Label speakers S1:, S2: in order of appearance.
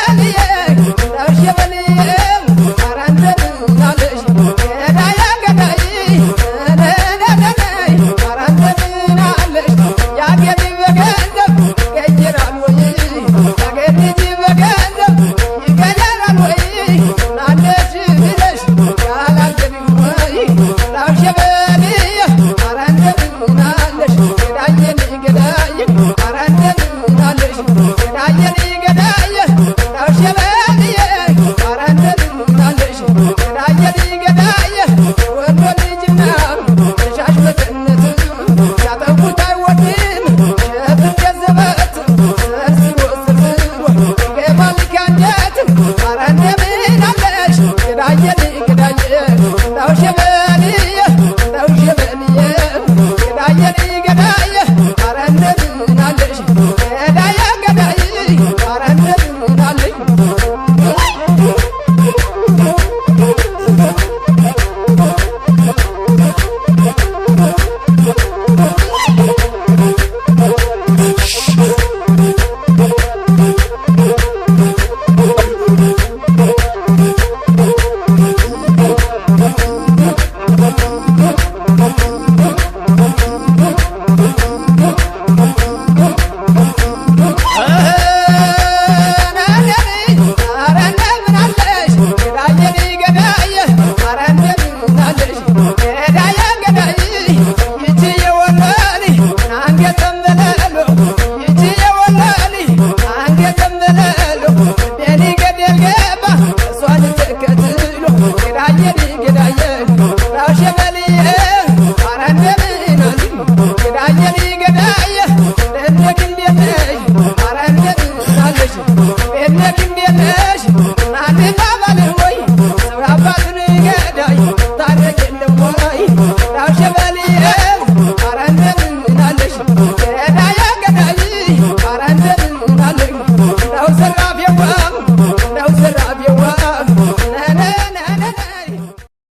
S1: ሸበልዬ እንዳው ሸበልዬ ኧረ እንደምን አለሽ ገዳይ ገዳይ ነነነነይ ኧረ እንደምን አለሽ ያገር በገንዘብ ይቀየራል ወይ ያገር ልጅ በገንዘብ ይቀየራል ወይ ናለሽ ብለሽ ያላገር ወይ እንዳው ሸበልዬ ኧረ እንደምን አለሽ ገዳዬን ገዳዬ ኧረ እንደምን አለሽ ገዳዬን ገዳዬ እንዳው ሸበልዬ ኧረ እንደምን አለሽ ገዳዬን ገዳዬ የወሎ ልጅና የሻሽ መቀነት ሲያጠቡት አይወድም ሸፍት የዘበት ሰርስሮ ሰርስሮ ይገባል ከአንጀት ኧረ